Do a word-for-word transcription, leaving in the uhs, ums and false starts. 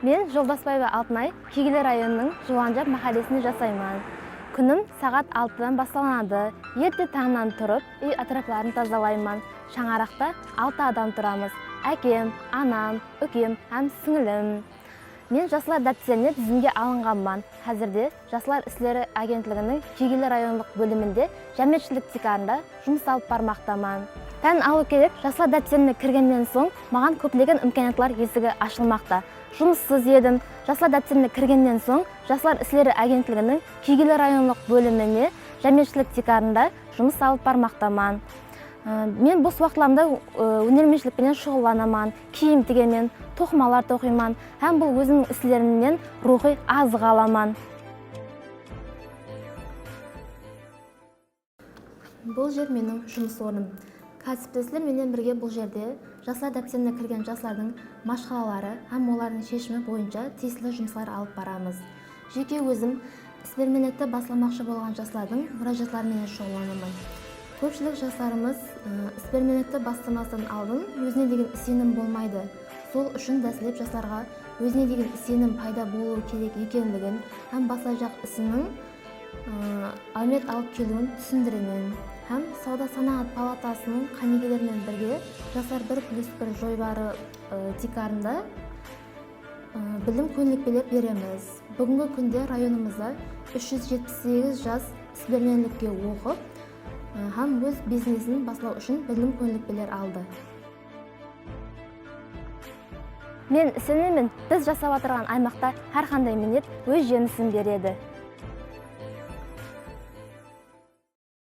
Men Joldasbaeva Altınay, Keygili rayonınıń Juwanjap máhállesinde jasayman. Kúnim saǵat altıdan baslanadı. Erte tańnan turıp, úy átirapların tazalayman. Shańaraqta altı adam turamız. Ákem, anam, úkem hám sińlim. Men Jaslar dápterine dizimge alınǵanman. Házirde Jaslar isleri agentliginiń Keygili rayonlıq bóliminde jámiyetshilik tiykarında jumıs alıp barmaqtaman. Tán alıw kerek, Jaslar dápterine kirgennen soń, maǵan kóplegen imkaniyatlar esigi ashılmaqta. Jumıssız edim. Jaslar dápterine kirgennen soń, Jaslar isleri agentliginiń Keygili rayonlıq bólimine jámiyetshilik tiykarında jumıs alıp barmaqtaman. I, men bos waqıtlarımda, ı, ónermentshilik penen shuǵıllanaman, kiyim tigemen, toqımalar toqıyman hám bul ózimniń islerimnen ruwxıy azıq alaman. Bul jer meniń jumıs ornım. Kásiplesler menen birge bul jerde Jaslar dápterine kirgen jaslardıń mashqalaları hám olardıń sheshimi boyınsha tiyisli jumıslar alıp baramız. Jeke ózim isbilermenlikti baslamaqshı bolǵan jaslardıń múrájatları menen shuǵıllanaman. Kópshilik jaslarımız, ı, isbilermenlikti baslamastan aldın ózine degen isenim bolmaydı. Sol ushın dáslep jaslarǵa ózine degen isenim payda bolıwı kerek ekenligin hám baslayjaq isiniń, ı, áwmet alıp keliwin túsindiremen. Hám Sawda-sanaat palatasınıń qánigeleri menen birge Jaslar bir plyus bir joybarı, ı, tiykarında I, bilim kónlikpeler beremiz. Búgingi kúnde rayonımızda úsh júz jetpis segiz jas isbilermenlikke oqıp, ı, hám óz biznesin baslaw ushın bilim kónlikpeler aldı. Men isenemen, biz jasap atırǵan aymaqta hár qanday miynet óz jemisin beredi.